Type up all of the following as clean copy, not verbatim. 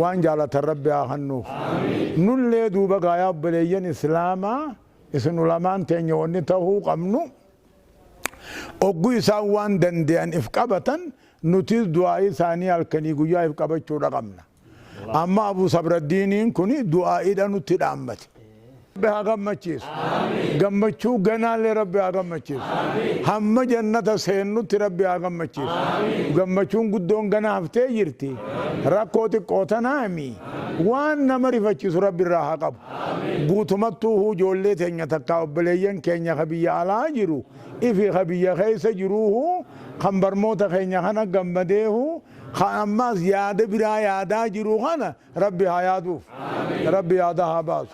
Waan jaalatan Rabbi haa kennuuf. Nullee duuba gaayaa obboleeyyan Islaamaa, isin ulamaan teenya, wanni tahuu qabnu, oggu isaan waan dande'an if qabatan, nutis du'aa'ii isaanii halkanii guyyaa if qabachuudha qabna. Amma Abu Sabraddiiniin kun du'aa'iidha nutti dhaammate. Rabbi haa gammachiisu. Gammachuu ganaallee Rabbi haa gammachiisu. Hamma jannata seennutti Rabbi haa gammachiisu. Gammachuun guddoon gana haftee jirti. Rakkoo xiqqoo tanaami. Waan nama rifachiisu Rabbi irraa haa qabu. Guutumattuu ijoollee teenya takkaa obboleeyyan keenya ka biyya alaa jiru ifi ka biyya keessa jiruuhu, kan barmoota keenya kana gammadeehu, kan ammaas yaada biraa yaadaa jiru kana Rabbi haa yaaduuf. Rabbi yaada haa baasu.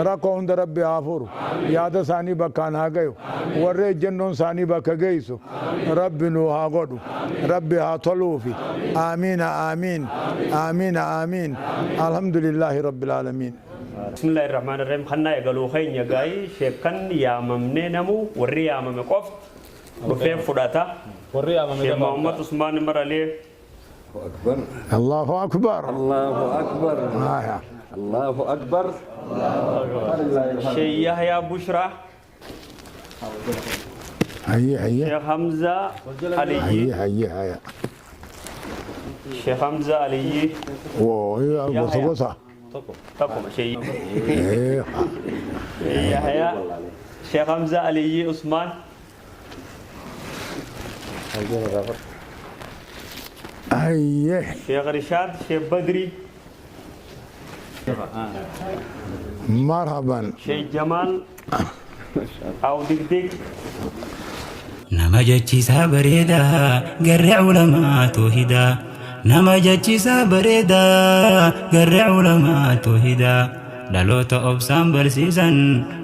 Rakkoo hunda Rabbi haa furu. Yaada isaanii bakkaan haa gayu. Warri ejjennoon isaanii bakka geessu Rabbi nuu haa godhu. Rabbi haa toluufi. Aamiina, aamiin. Aamiina, aamiin. Alhamdulillaahi Rabbil aalamiin. Bismillaahi Rahmaan Rahim. Kannaa eegaluu keenya gaa'ii sheekkan yaamamnee, namu warri yaamame qofti dhufee fudhata. Warri yaamame Sheekh Muhammad Usmaan Maralee. أكبر. Allahu akbar. الله أكبر. Aya. الله أكبر. Sheekh Yahyaa Bushraa. Hayye, hayye. Sheekh Hamza Aliyyi. Hayye, hayye, hayye. Sheekh Hamza Aliyyi. Oo, gosa gosa. Tokkuma Sheekh Eh, Yahyaa, Sheekh Hamza Aliyyi Usmaan. Hayye. Sheekh Rishaad Sheekh Badri. Marhaban. Sheekh Jamaal Awdigdig. Nama jechisaa bareedaa garree culamaa toohidaa. Nama jechisaa bareedaa garree culamaa toohidaa. Dhaloota obsaan barsiisan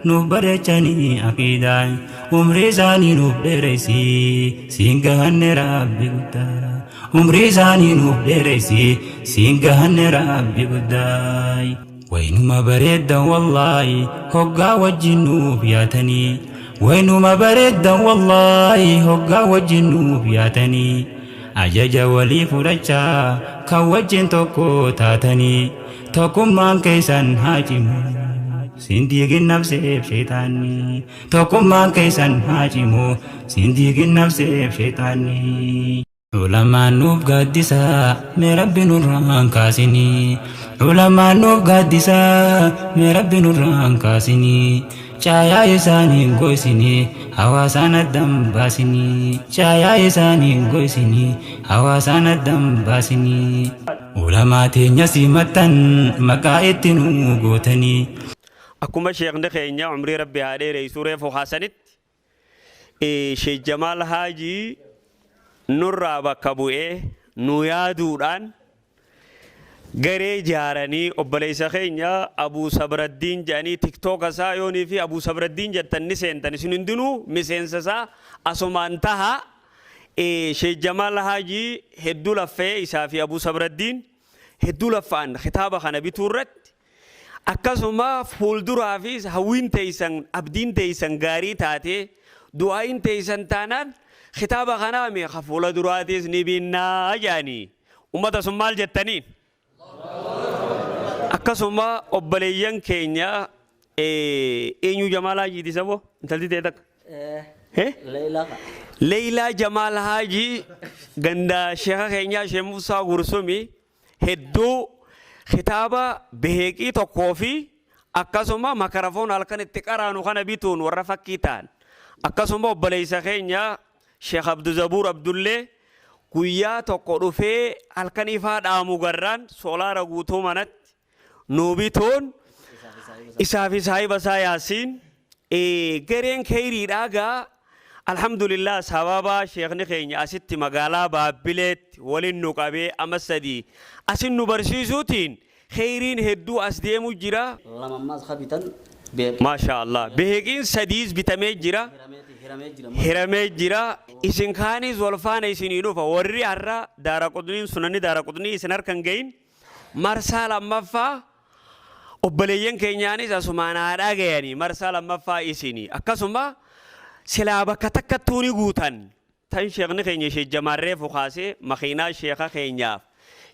nuuf bareechanii aqiidaa. Umrii isaanii nuuf dheeressi, siin gahanne Rabbi guddaa. Umrii isaanii nuuf dheeressi, siin gahanne Rabbi guddaa. Waynuma bareeddan wallaahi hoggaa wajjin nuuf yaatanii. Waynuma bareeddan wallaahi hoggaa wajjin nuuf yaatanii. Ajaja walii fudhachaa kan wajjin tokko taatanii. Tokkummaan keessan haa cimu, siin diigin nafseef sheexaanni. Tokkummaan keessan haa cimu, siin diigin nafseef sheexaanni. Ulamaan nuuf gaaddisaa, mee Rabbi nurraan kaasinii. Ulamaan nuuf gaaddisaa, mee Rabbi nurraan kaasinii. Caayaa isaanii goisinii, hawaasaan addan baasinii. Caayaa isaanii goisinii, hawaasaan addan baasinii. Ulamaa teenya simattan maqaa itti nuu gootanii. Akkuma sheekni keenya, umrii Rabbi haa dheereessuu, reefu haasanitti, Sheekh Jamaal Haajii nurraa bakka bu'ee nu yaaduudhaan garee jaaranii obboleessa keenya Abuu Sabraddiin jedhanii, TikToka isaa yoonii fi Abuu Sabraddiin jettan ni seentan, isin hundinuu miseensa isaa asumaan taha. Sheekh Jamaal Haajii hedduu laffee, isaa fi Abuu Sabraddiin hedduu laffa'an kitaaba kana bituu irratti. Akkasuma fuulduraafis hawwiin teessan, abdiin teessan gaarii taatee du'aa'iin teessan taanaan, kitaaba kanaa mi ka fuula duraatis ni binnaa jedhanii. Ummata sun maal jettaniin? Akkasuma obboleeyyan keenya, eenyu, Jamaal Haajiiti saboo intalti ta'e takka. Leeylaa Jamaal Haajii ganda sheeka keenyaa Sheekh Muusaa Gursumi hedduu kitaaba beheeqii tokkoo fi akkasuma makarafoon halkan itti qaraanu kana bituun warra fakkii ta'an. Akkasuma obboleessa keenya Sheekh Abduzabuur Abdullee guyyaa tokko dhufee halkan ifaa dhaamu garraan soolaara guutuu manatti nuu bituun, isaa fi saahiba isaa Yaasiin, gareen keeyriidhaa gaa, alhamdulillah, sababa sheekni keenya asitti magaalaa Baabbileetti waliin nu qabee ama 3 asin nu barsiisuutiin keeyriin hedduu as deemu jira. Lama ammaas ka bitan. Maashaa Allah. Beheqiin sadiis bitamee jira. Hiramee jira. Isin kaanis wal faana isinii dhufa. Warri har'a daara qudniin sunanni daara qudnii isin harka hin gahin, marsaa lammaffaa obboleeyyan keenyaanis asumaan haa dhagayanii, marsaa lammaffaa isinii. Akkasuma silaa bakka takkattuu ni guutan. Tan sheekni keenya Sheek Jamaal reefu kaasee makiinaa sheeka keenyaaf.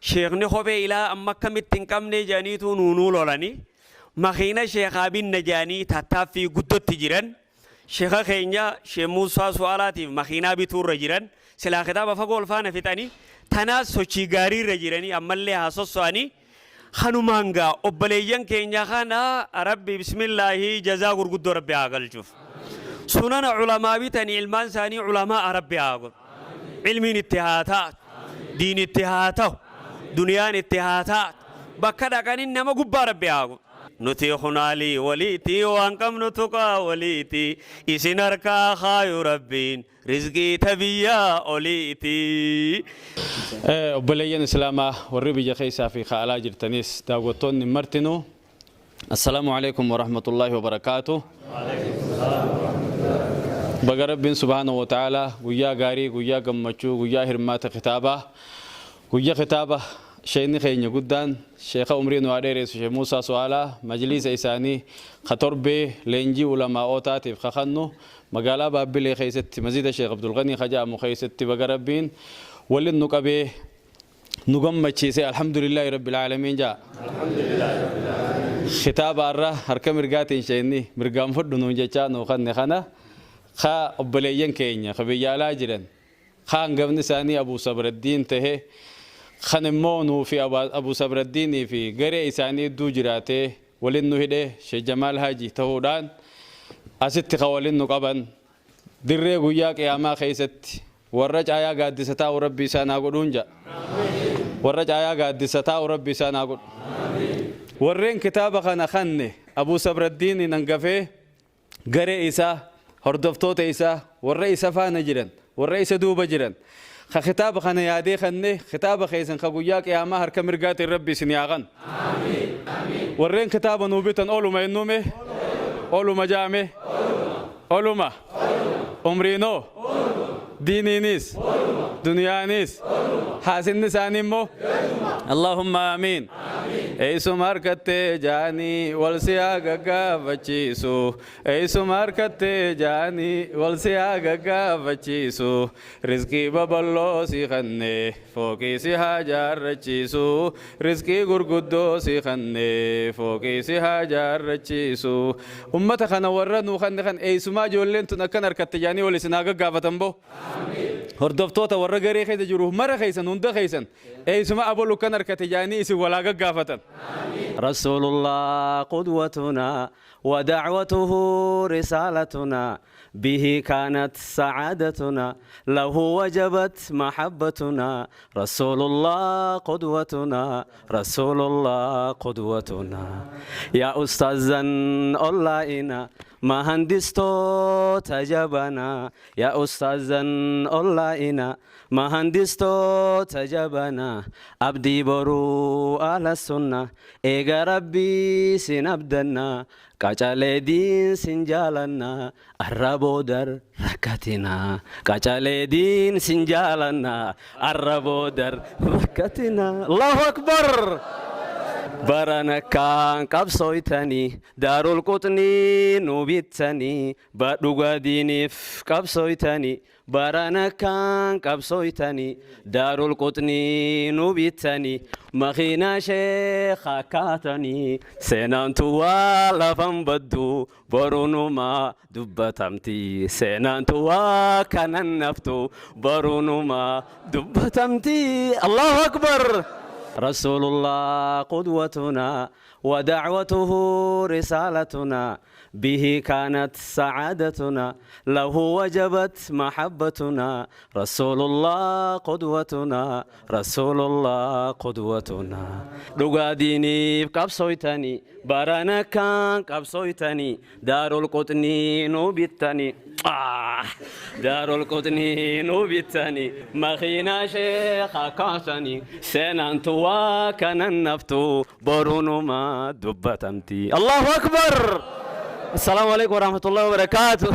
Sheekni kophee ilaa amma akkamitti hin qabne jedhaniitu nuunuu lolanii makiina sheekaa binna jedhanii tattaaffii guddotti jiran. Sheeka keenya Sheekh Muusaa Su'aalaatiif makiinaa bituurra jiran, silaa kitaaba fagoo ol faana fixanii tanaas sochii gaariirra jiranii ammallee haa sosso'anii. Kanumaan gaa obboleeyyan keenya kana Rabbi bismillaahii jazaa gurguddoo Rabbi haa galchuuf. Sunana ulamaa bitanii ilmaan isaanii ulamaa Rabbi haa godhu. Ilmiin itti haa taatu, diin itti haa ta'u, duniyaan itti haa taatu, bakka dhaqanin nama gubbaa Rabbi haa godhu. Nuti kunaalii waliiti waan qabnu tuqaa waliiti isin harkaa kaayu Rabbiin rizqii ta biyyaa oliiti. Obboleeyyan Islaamaa warri biyya keessaa fi ka alaa jirtanis daawwattoonni martinuu, Assalaamu alaikum warahmatullaahi wabarakaatu. Baga Rabbiin subhaanahu wa ta'aalaa guyyaa gaarii, guyyaa gammachuu, guyyaa hirmaata kitaabaa, guyya kitaaba sheekni keenya guddaan sheeka umrii nu haa dheeressu, Sheekh Muusaa Su'aalaa, majliisa isaanii ka torbee leenjii ulamaa'ootaatiif ka kannu magaalaa Baabbilee keessatti masjida Sheekh Abdulghanii ka jedhamu keessatti baga Rabbiin walin nu qabee nu gammachiise. Alhamdulillaahi rabbil aalamiin ja'a. Kitaaba irra harka mirgaatiin sheekni mirgaan fudhu nuun jechaa nuu kanne kana ka obboleeyyan keenya ka biyya alaa jiran, ka hangafni isaanii Abuu Sabraddiin tahe, kan immoo nuu fi Abuu Sabraddiinii fi garee isaanii idduu jiraatee walin nu hidhe Sheekh Jamaal Haji tahuudhaan asitti ka walin nu qaban, dirree guyyaa qiyaamaa keessatti warra caayaa gaaddisa taa'u Rabbi isaan haa godhuun ja'a. Warra caayaa gaaddisa taa'u Rabbi isaan haa godhu. Warreen kitaaba kana kanne Abuu Sabraddiiniin hangafee garee isaa, hordoftoota isaa, warra isa faana jiran, warra isa duuba jiran, ka kitaaba kana yaadee kanne, kitaaba keessan ka guyyaa qiyaamaa harka mirgaatiin Rabbi isin haa kanu. Warreen kitaaba nuu bitan oluma ennume? Oluma jaame? Oluma? Umriinoo? Diiniinis? Duniyaanis? Haasinni isaanii immoo? Allahumma amiin. Eessuma harkattee jaanii wal si haa gaggaafachiisu. Eessuma harkattee jaanii wal si haa gaggaafachiisu. Rizqii baballoo si kanne fooqii si haa jaarrachiisu. Rizqii gurguddoo si kanne fooqii si haa jaarrachiisu. Ummata kana warra nuu kanne kan eessumaa ijoolleen tun akkan harkatte jaanii wal isin haa gaggaafatan boo. Hordoftoota warra garee keessa jiru mara keessan, hunda keessan, eessuma abolu kan harkate jaanii isin walaa gaggaafatan. رسول الله قدوتنا ودعوته رسالتنا، به كانت سعادتنا، له وجبت محبتنا. رسول الله قدوتنا، رسول الله قدوتنا. يا أستاذا أولاينا مهندستو تجبنا، يا أستاذا أولاينا مهندستو تجبنا، أبدي برو على السنة إيجا ربي سنبدنا، qacalee diin sin jaalanna, arra boodar rakkatina. Qacalee diin sin jaalanna, arra boodar rakkatina. Allahu akbar. Barana kaan qabsooytanii Daarul Quxnii nu bittanii, badhuga diiniif qabsooytanii. Barana kaan qabsooytanii Daarul Quxnii nu bittanii, makiinaa sheekha kaatanii, seenaantu waa lafan baddu, borunumaa dubbatamti. Seenaantu waa kanan naftu, borunumaa dubbatamti. Allahu akbar. رسول الله قدوتنا ودعوته رسالتنا، به كانت سعادتنا، له وجبت محبتنا. رسول الله قدوتنا، رسول الله قدوتنا. Dhugaa diiniif qabsooytanii, barana kaan qabsooytanii, Daarul Quxnii nu bittanii, Daarul Quxnii nu bittanii, makiinaa sheekha kaasanii, seenaantu waa kanan naftu, borunumaa dubbatamti. Allahu akbar. Assalaamu alaikum warahmatullahi wabarakaatuh.